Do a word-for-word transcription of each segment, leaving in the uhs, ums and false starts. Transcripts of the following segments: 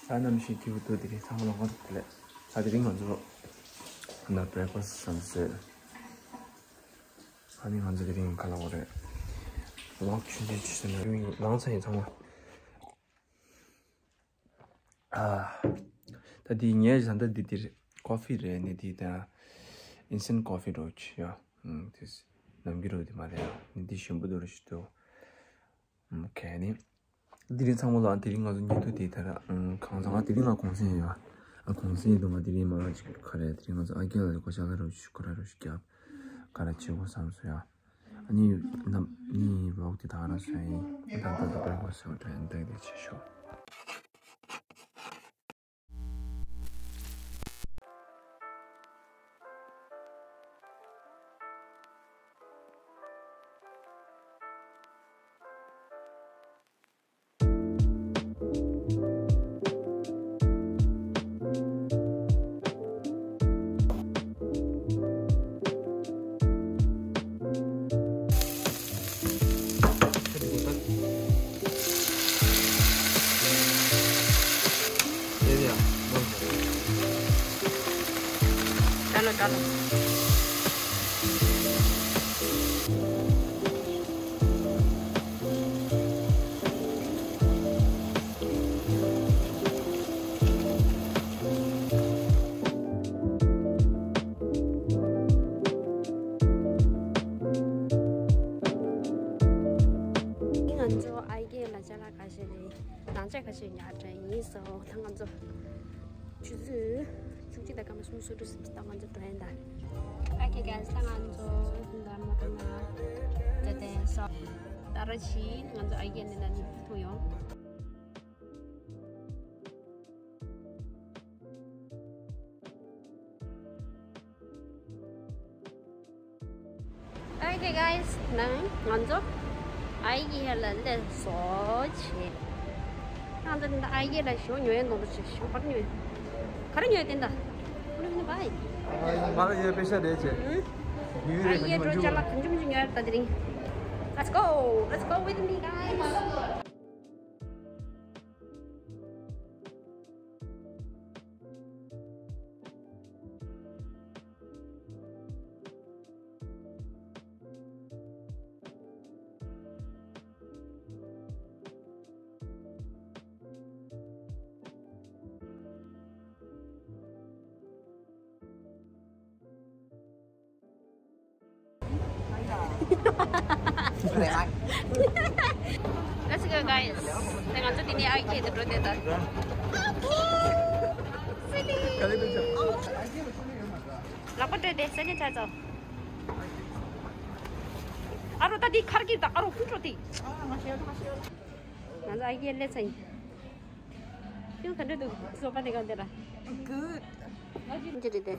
ས་གནམ་གཤིས་སྐྱིད་པོ་འདུག་དེ་རིང་ཚང་མ་ལ་ཧོན་དུ་དེ་ལས། ད་དེ་རིང་ང་ཚོ་ད་breakfast་བཟས་ནས། ཨ་ནི་ང་ཚོ་དེ་རིང་ག་ལ་འོ་རེད། vlog་ཆུང་ཆུང་ཅིག་བཟོས་ནས་ལངས་ཚར་ཡིན་ཚང་མ། ཨ། ད་དེ་ངའི་བཟའ་ཟླ་འདི་དེ་coffee་རེད་ནི་དེ་ད། instant coffee་རོ་ཆི་ཡ། ཨུམ་དེ་ནམ་རྒྱུན་རོ་དེ་མ་རེད་ཡ། ནི་དེ་ཞིམ་པོ་འདུག་རོ་ཞིག་འདུག་ཨུམ་ཁེ་ནི། དེ་རིང་ཚང་མ་ལ་དེ་རིང་ང་ཚོ་ཉིན་ཐོ་དེ་ད་ར་ཨུམ་གང་ཚང་ང་དེ་རིང་ང་གུང་སེང་ཡོད་ཡ། ཨ་གུང་སེང་འདུག་ང་དེ་རིང་མ་ཅིག་ག་རེད། དེ་རིང་ང་ཚོ་ཨ་རྒན་ལ་སྒོ་ལྕགས་ལ་རོ་ཞིག་ཁོ་ར་རོ་ཞིག་རྒྱབ། ག་ར་བྱེད་དགོས་བསམ་སོང་ཡ། ཨ་ནི་ནམ་ནི་vlog་དེ་ད་ག་རང་སོང་ཡིན། ད་ད་ད་ད་ག་སོང་དྲན་འདུག་དེ་བྱེད་ཤོག་ང་ཚོ་ཨ་རྒན་ལ་ཅ་ལག་ཁ་ཤས་རེད། ནང་ཆས་ཁ་ཤས་ཉར་དྲན་ཡིན་སོང་། ད་ང་ཚོ་ཆུ་ཚོད་བཅུ་གཅིག་དང་སྐར་མ་སུམ་ཅུ་སོ་དྲུག་ཙམ་ད་ང་ཚོ་འགྲོ་ཡིན་ད། Okay guys, ད་ང་ཚོ་ད་མོ་ཊ་ནང་བསྡད་དེ་སོང་། ད་ར་ཕྱིན་ང་ཚོ་ཨ་རྒན་ནས་ལ་ནི་ཐུག་ཡོང་། Okay guys, ནང་ང་ཚོ་ཨ་རྒན་ལ་སླེབས་སོང་བྱས། ང་ཚོ་འདི་ཨ་རྒན་ལ་ཞོ་ཉོ་ཡས་འདུག་ཅེས། ཞོ་ག་རེ་ཉོ་ཡས། ག་རེ་ཉོ་ཡས་དེ་འདྲ། ཨ་རོ་ཡིན་ན་བའི། ང་ལ་ཡོད་པེ་ཤ་རེད་ཅེས། ཨ་རྒན་འགྲོ་ཅ་ལག་གང་བྱུང་བྱུང་ཉོ་ཡས་ད་དེ་རིང་། Let's go, let's go with me guys. Let's go, guys. ད་ང་ཚོ་དེ་ནས་ཨ་ཁེ་དུ་འགྲོ་དེ་ད། ལག་པ་སྤྲོད་དེ་སེ་ནི་ཆ་ཚོ། ཨ་རོ་ད་དེ་ཁར་གི་ད་ཨ་རོ་ཁུ་འགྲོ་དེ། ང་ཚོ་ཨ་ཁེ་སླེབས་ཚར་ཡིན། ཁྱོད་ག་འདྲ་འདུག་བཟོ་པ་དེ་ག་འདྲ། Good. འདི་རེད་དེ།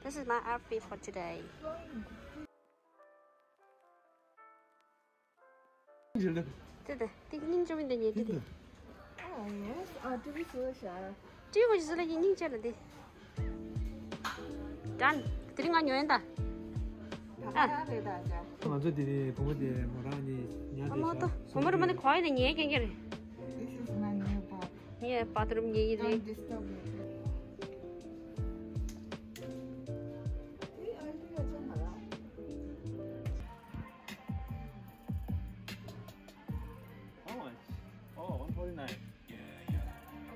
This is my outfit for today. དེ་དེ་དེ་སྙིང་རྗེ་མི་འདི་ཉེ་དེ་དེ། Oh, yes. Oh, do we see the shower? ཀྲི་བོ་ཞིག་ལ་ཡིན་སྙིང་རྗེ་ལ་དེ། Done. དེ་རིང་ང་ཉོ་ཡིན་ད། ད་ཨ། ད་རེད་ད་ཅག་ང་ཚོ་དེ་རིང་བུ་མོ་དེ་མོ་རང་ནི་ཉལ་ཨ་མོ་ཏོ་བུ་མོ་རུ་མ་ནི་གོ་ཡིན་ན་ཉལ་རྐྱང་རྐྱང་རེད། This is my new bath. ངའི་བ་ཐི་རུམ་ཉལ་ཡིན་རེད། Don't disturb me. How much? Oh, one forty-nine.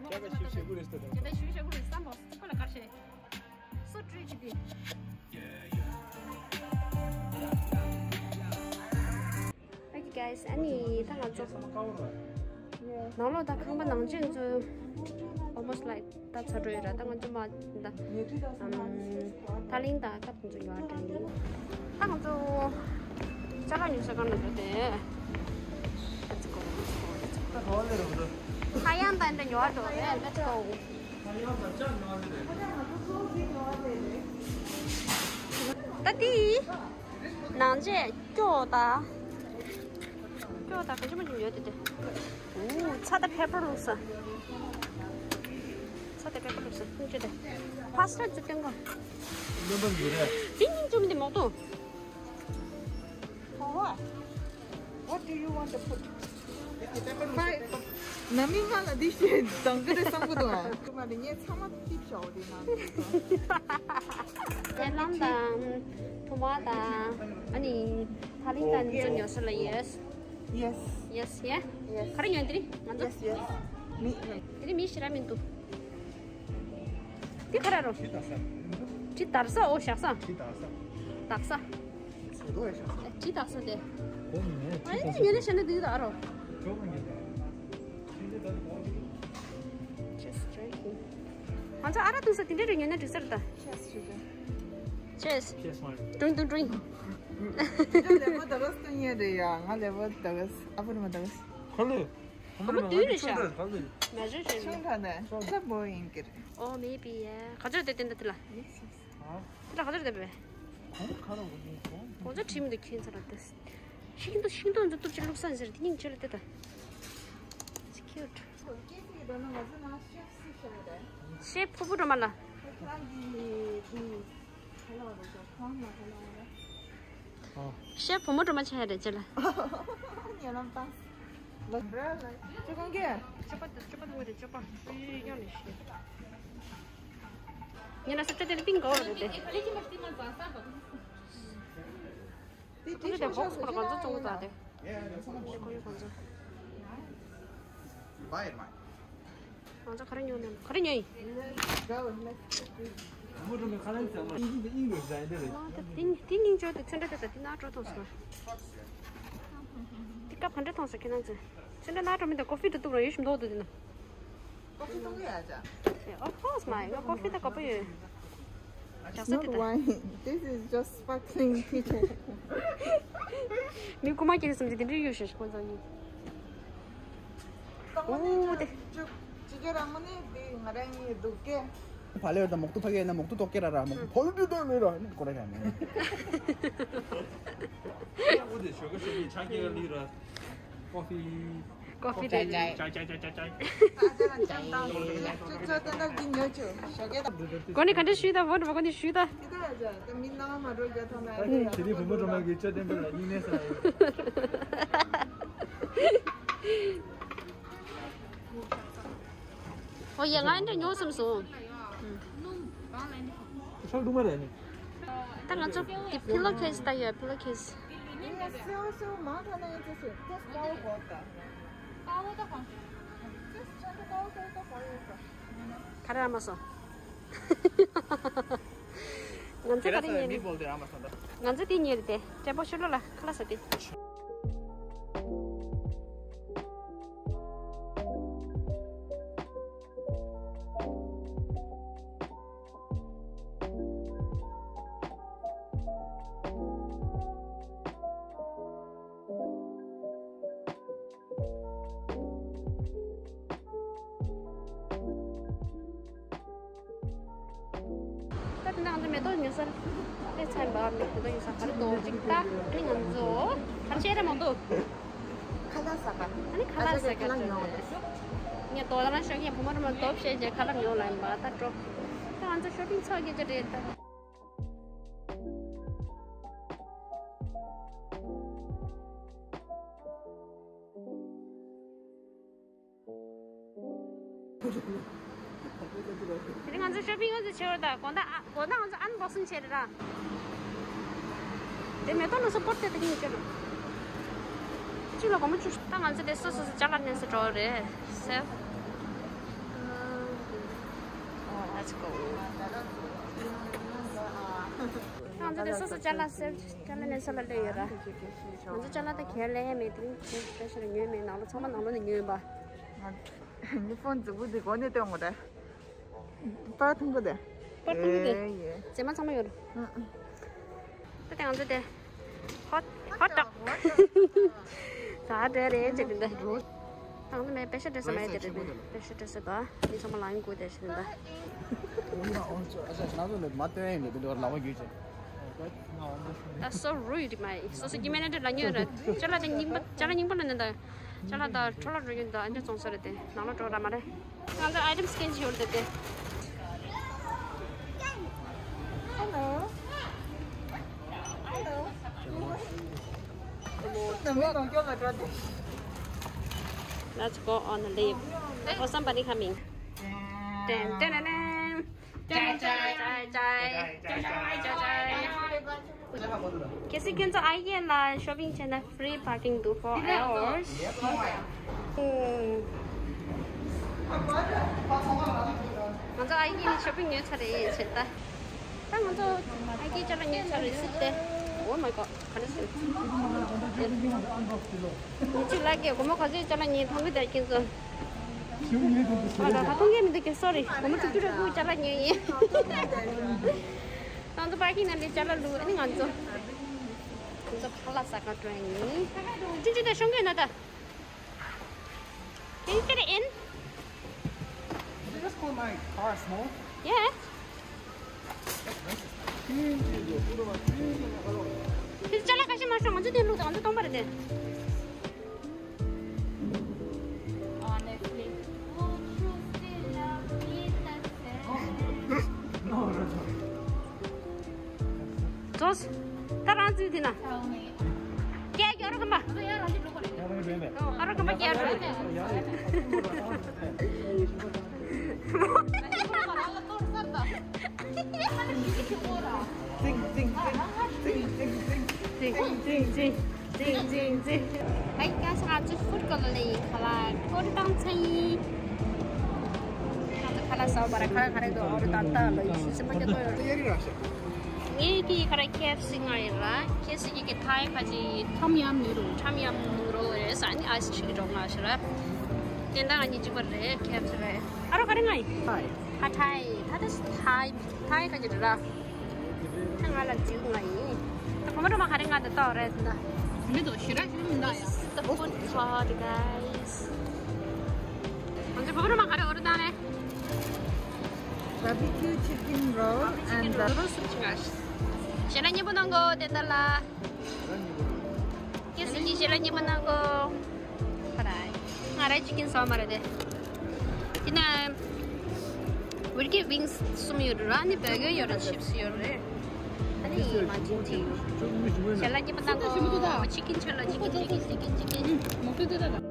ཁྱེད་ཀྱི་ཞིབ་ཞིབ་ཀུ་རེ་སྟོད། ཁྱེད་ཀྱི་ཞིབ་ཞིབ་ཀུ་རེ་བསམ་པ་ཁོ་ལ་དཀར་ཤེས། སུ་བཀྲུས་ཀྱི་དེ། Okay guys, ཨ་ནི་ད་ང་ཚོ་ནང་ལོགས་ད་ཁང་པ་ནང་ཆེན་ཚོ་almost like ད་ཚར་འགྲོ་ཡོད་ར། ད་ང་ཚོ་མ་ད་ཨམ་ད་ལིང་ད་ཀ་ཚོ་ཉོ་བ་འགྲོ་ཡིན། ད་ང་ཚོ་ཅ་ལག་ཉོ་ས་གང་ལ་འགྲོ་དེ། Let's go, let's go, let's go. ཧ་ཡང་ད་འདྲ་ཉོ་བ་འགྲོ་རེད། Let's go. ད་དེ་ནང་ཆེན་སྐྱོ་ད། སྐྱོ་ད་ག་ཅི་མ་ཅི་ཉོ་དེ་དེ། ཨུ་ཚ་ད་pepper་ལུག་ས། ཚ་ད་pepper་ལུག་ས། ཁུང་ཅི་དེ། pasta་ཅི་སྟོན་གོ། སྣོན་པ་འདི་རེད། དེ་སྙིང་རྗེ་མི་འདི་མོག་ཏོ། For what? What do you want to put? Pepper. ནང་མི་ང་ལ་འདི་བཤད་འདང་གི་རེད་བསམ་གི་འདུག་ཨ། ཁྱོད་མ་རེད་ངས་ཚང་མ་ཏིབ་ཞོག་དེ་ནང་། ཐེ་ལམ་དང་ཐུ་མ་དང་ཨ་ནི་ཐ་ལིང་དང་ནི་ཚོ་ཉོ་ས་ལ་ཡེས། Yes. Yes, yeah. Yes. ག་རེ་ཉོས་དེ་རིང་ང་ཚོ། Yes, yes. མི་དེ་རིང་མི་ཞེ་དྲག་མི་འདུག་དེ་ག་ར་རོ། ཁྲི་དར་ས། ཁྲི་དར་ས། འོ་བཞག་ས། ཁྲི་དར་ས། དར་ས། ཁྲི་དར་ས་དེ། ཁོ་ནི་ངས་ཨ་ནི་ཉོས་ནས་བཞག་ན་འདི་དར་རོ། ཁྱོད་ཀྱིས་ཉོས་ད། Just joking. ང་ཚོ་ཨ་རག་འཐུང་ས་དེ་འདྲ་རེ་ཉོས་ན་འགྲིག་ས་རེད་ད། Cheers, sugar. Cheers. Cheers, mate. Drink, drink, drink. ང་ལེ་བོ་ད་ག་སྟོན་ཡས་རེད་ཡ། ང་ལེ་བོ་ད་ག་ཨ་ཕོ་རི་མ་ད་ག་ཁ་ལོ། ཁ་མ་དུས་རེད་ཤག་མ་ཟེར་ཆུང་ཁ་ནས་ཁ་བོ་ཡིན་གྱི་རེད། Oh, maybe, yeah. ག་ཚོད་དེ་དེ་འདྲ་དེ་ལ། དེ་ལ་ག་ཚོད་དེ་བས། གོང་ཁ་རོ་གོང་ཁ་རོ། གོང་ཚོད་ཁྲིམས་འདུག་ཁྱོད་ཚོ་ལ་དེ། ཤིང་ཏོག་ཤིང་ཏོག་འཛུགས་ཐུབ་ཅིག་བླུགས་ས་ཟེར་དེ་སྙིང་རྗེ་ལ་དེ་ད། It's cute. ཤེ་ཕུ་བུ་སྒྲོལ་མ་ལ། ཤེ་བུ་མོ་སྒྲོལ་མ་ཆགས་ཡ་རེད་ཅེ་ལ། ཉེ་ལམ་བཏང་། ལ་འདྲ་ལ་ཅོ་གང་གི་ཅོ་པ་དང་ཅོ་པ་དང་ངོ་རེ་ཅོ་པ་ཡོད་ཡོད་ནས་ཤེ། ཉེ་ལ་སེ་ཏྲ་དེ་ལ་པིང་གོ་རེད་དེ། དེ་དེ་དེ་ཤོ་ཤོ་ཤོ་ཤོ་ཡ་ཡ་ཡ། ཁོ་ཡི་གོང་ཚོ། Buy it, mate. ང་ཚོ་ག་རེ་ཉོས་ནས་ག་རེ་ཉོས་ཡིན། ཨ་དེ་དེ་སྙིང་རྗེ་དེ་ཚོན་ཁྲ་དེ་དང་དེ་ན་སྤྲོ་ཐོངས་སོང་། དེ་སྐབས་ག་འདྲ་ཐོངས་སོང་ཁྱེད་རང་ཚོས། ཚོན་ཁྲ་ན་སྤྲོ་མི་འདུག་ཀོ་ཕི་འགྲོ་འདུག་ར་ཡོད་ཞིམ་མདོག་འདུག་དེ་ན། ཀོ་ཕི་འཐུང་གི་ཡ་ཅག Of course, my. ང་ཀོ་ཕི་ད་དགའ་པོ་ཡོད། It's not wine. This is just sparkling tea. མི་རྐུ་མ་སྐྱེས་སམ་ཅི་དེ་འདྲ་ཡོད་ཤག་ཁོང་ཚོ་གཉིས། ཨོ་དེ། ཅིག་ཅིག་རང་མ་ནི་དེ་ང་རང་གཉིས་འདུག་གེ། ཕ་ལེ་ད་མོག་ཏུ་ཕ་གེ་ན་མོག་ཏུ་ཏོག་ཀེ་ར་ར་མོག་ཏུ་ཕོ་ལུ་ཏུ་ཏོ་ལེ་ར་ནི་ཀོ་ར་ཡ་ནི། ཨོ་དེ་ཞོ་ག་ཞོ་གི་ཆ་ཀེ་ལི་ར། ཀོ་ཕི། ཀོ་ཕི་རེད། ཅའི་ཅའི་ཅའི་ཅའི་ཅའི། གོ་ནི་ག་འདྲ་ཞུས་ད་བོ་འགྲོ་གོ་ནི་ཞུས་ད། དེ་རིང་བུ་མོ་སྒྲོལ་མ་གི་ཅོ་ཏན་པ་ལ་སྙིང་ནས་ས། ཨོ་ཡ་ང་འདྲ་ཉོ་བསམ་སོང་། ཤོག་དུ་མ་རེད་ནི། ད་ང་ཚོ་དེ་pillow case ད་ཡོད། Pillow case། ག་རེ་མ་སོང་། ང་ཚོ་ག་རེ་ཉོས་ནི། ང་ཚོ་དེ་ཉོས་རེད་དེ། ཀྲེ་པོ་ཤོ་ལོ་ལ་ཁ་ལག་ཟ་དེ། ད་དེ་ནང་ཚོ་མེ་ཏོག་ཉོ་ས་སླེབས་ཚར་བ། མེ་ཏོག་ཉོ་ས་ག་རེ་འདུག་ཅིག་ལྟ། ཨ་ནི་ང་ཚོ་ག་རེ་བྱས་རེད་མ་འདུག་ཁ་ལག་ཟ་ག་ཨ་ནི་ཁ་ལག་ཟ་ག་ཁ་ལག་ཉོ་བ་རེད། ངས་དོ་དང་ཤོག་ངས་བུ་མོ་རུ་མ་དོ་བྱས་རྗེས་ཁ་ལག་ཉོ་ལ་ཡིན་པ་ད་འགྲོ། ད་ང་ཚོ་ཤོ་པིང་ཚོགས་རྒྱུ་ཅི་རེད་ད། དེ་རིང་ང་ཚོ་ཤོ་པིང་ཨ་ཙི་བྱེད་པར་ད་དགོང་དག་ཨ་དགོང་དག་ང་ཚོ་ཨན་བོག་སིང་བྱེད་རེད་ར། དེ་མེ་ཏོག་ལ་སོ་པོར་ཏེ་ད་གིན་བྱེད་ར། གཅིག་ལ་སྒོར་མོ་བཅུ། ད་ང་ཚོ་དེ་སོ་སོ་སོ་ཅ་ལག་ལེན་ས་འགྲོ་རེད། Save. Let's go. ད་ང་ཚོ་དེ་སོ་སོ་ཅ་ལག་save ཅ་ལག་ལེན་ས་ལ་སླེབས་ཡོད་ར། ང་ཚོ་ཅ་ལག་ད་གས་ལེན་མེད། དེ་རིང་དེ་སྤེ་ཤལ་ཉོས་མེད། ནང་ལོགས་ཚང་མ་ནང་ལོགས་ནས་ཉོས་ཡིན་པ། ངའི་ཕོན་རྫིག་པོ་འདི་སྒོ་ནས་སྟོན་དགོས་རེད། པར་ཐུང་པོ་དེ། པར་ཐུང་པོ་དེ། ཨེ་ཡེ། རྫས་མ་ཚང་མ་ཡོད་རེད། ཨ་ཨ། ད་དེ་ང་ཚོ་དེ། ཧོ་ཧོ་ཊོག་ད་དེ་རེད་ཅེས་དེ་འདྲ། ང་ཚོ་མེད་པེ་ཤ་འདྲ་ས་མེད་དེ་རེད་པེ། པེ་ཤ་འདྲ་ས་དོ། མི་ཚང་མ་ལངས་དགོས་དེ་ཞེས་འདྲ། ཨོ་ཡ་ཨོ་ཙོ་ཨ་ཙ་ང་ཚོ་ལ་མ་སྟོན་ཡིན་ནས་དེ་འདྲ་ལབ་པ་རྒྱུས་ཅན། That's so rude, my. སོ་སོ་སྐྱེ་དམན་འདྲ་ལ་ཉོས་རེད། ཅ་ལག་དེ་རྙིང་པ་ཅ་ལག་རྙིང་པ་ལ་ནི་ད། ཅ་ལག་ད་འཕྲོ་བརླག་འགྲོ་རྒྱུ་ད་ཨ་འདྲ་བཙོང་ས་རེད་དེ། ནང་ལོགས་འགྲོ་ར་མ་རེད། ང་ཚོ་ཨའི་ཊེམ་སི་ཀེན་བྱེད་ཡོད་རེད་དེ། Hello. Hello. ནམ་མཁའི་ནང་སྐྱོད་ལ་འགྲོ་དེ། Let's go on a leave. Oh, somebody coming. ཏན་ཏན་ཏན་ཏན། ཅའི་ཅའི་ཅའི་ཅའི་ཅའི་ཅའི་ཅའི། གལ་སྲིད་ཁྱེད་ཚོ་ཨ་ཡེ་ལ་shopping་བྱས་ན་free parking འདུག four hours. ང་ཚོ་ཨ་ཡེ་ནས་shopping ཉོས་ཚར་རེད་བྱས་ད། ད་ང་ཚོ་ཨ་ཡེ་ཅ་ལག་ཉོས་ཚར་རེད་ཟེར་ཏེ། Oh my god. ག་རེ་ཟེར། ཉི་ཆུ་ལགས་ཀྱིས་སྒོར་མོ་ག་ཚོད་ཅ་ལག་ཉོས་མཐོང་གི་འདུག་ཁྱེད་ཚོ། ཨ་ད་ད་མཐོང་གི་མི་འདུག་གི། sorry. སྒོར་མོ་དྲུག་ཅུ་རེ་དགུ་ཅ་ལག་ཉོས་ཡིན། ང་ཚོ་parking ནང་ལ་ཅ་ལག་བླུགས། ཨ་ནི་ང་ཚོ་ང་ཚོ་ཁ་ལག་ཟ་ག་འགྲོ་ཡིན། ཅི་ཅི་ད་ཤོང་གི་ན་ད། Can you fit it in? Did you just call my car small? Yeah. ཁྱེད་ཅ་ལག་ཁ་ཤས་མ་ཤོང་། ང་ཚོ་དེ་བླུགས་དང་། ང་ཚོ་སྟོང་པ་རེད་དེ། Honestly, would you still love me the same? ཙོས། ད་རང་ཚུལ་དེ་ན། Tell me. ཀྱེ་ཀྱེ་རོ་ཀམ་པ། ཨ་རོ་ཀམ་པ་ཀྱེ་རོ། ཏིང་ཏིང་ཏིང་། ཏིང་ཏིང་ཏིང་། ཏིང་ཏིང་ཏིང་། ཧེ་ཀྱང་ང་ཚོ་ཧྥུཌ་ཀོ་ནར་ལ་ཡིན། ཁ་ལག་ཀོ་རི་དང་ཚན་ཡིན། ང་ཚོ་ཁ་ལག་ཟ་བ་ར་ཁ་ཁ་རེ་དོ་ཨོ་རི་དང་ཏ་ལ་ཡིན་ཤི་སི་མ་ཀྱ་ཀོ་ཡོ་ར། ངའི་དེ་ཁ་ར་ཁེ་ཨེཕ་སི་ང་ཡིན་ར། ཁེ་ཨེཕ་སི་གི་ཐའི་ཁ་ཅིག་ཐམ་ཡམ་ནུ་རོ། ཐམ་ཡམ་ནུ་རོ་རེད་ཟ་ནི་ཨ་སི་ཆི་གི་འགྲོ་ང་ཤི་ར། དེ་འདྲ་ང་གཉིས་གཅིག་པ་རེད། ཁེ་ཨེཕ་སི་རེད། ཨ་རོ་ག་རེ་ང་ཡིན། ཐའི། ཨ་ཐའི། ད་ད་ཐའི་ཐའི་ཁ་ཅིག་རེད་ར། ད་ང་ལ་འཇིགས་ང་ཡིན། ད་གོ་མ་རོ་མ་ག་རེ་ང་ད་ཏོ་རེད་ད། མི་དོ་ཤི་ར་ཤི་མི་འདའ་ཡ། This is the food court, guys. ང་ཚོ་གོ་མ་རོ་མ་ག་རེ་ཨོ་རི་དང་རེད། Barbecue chicken roll and the noodle soup. ཞལ་ལག་མཉེས་པོ་གནང་གོ། དེ་ལྟར་ལ། ཁྱེད་ཚོ་གིས་ཞལ་ལག་མཉེས་པོ་གནང་གོ། ཁ་ར། ང་ར་ཅི་ཀིན་ཟ་མ་རེད་དེ། དེ་ན་བིར་གི་ཝིང་སི་གསུམ་ཡོད་ར། ཨ་ནི་བར་གར་ཡོད་ར། ཆིབ་སི་ཡོད་རེད། ཨ་ནི་མ་ཅིན་ཅིན། ཞལ་ལག་མཉེས་པོ་གནང་གོ། ཅི་ཀིན་ཆོད་ལ་ཅི་ཀིན་ཅི་ཀིན་ཅི་ཀིན་ཅི་ཀིན།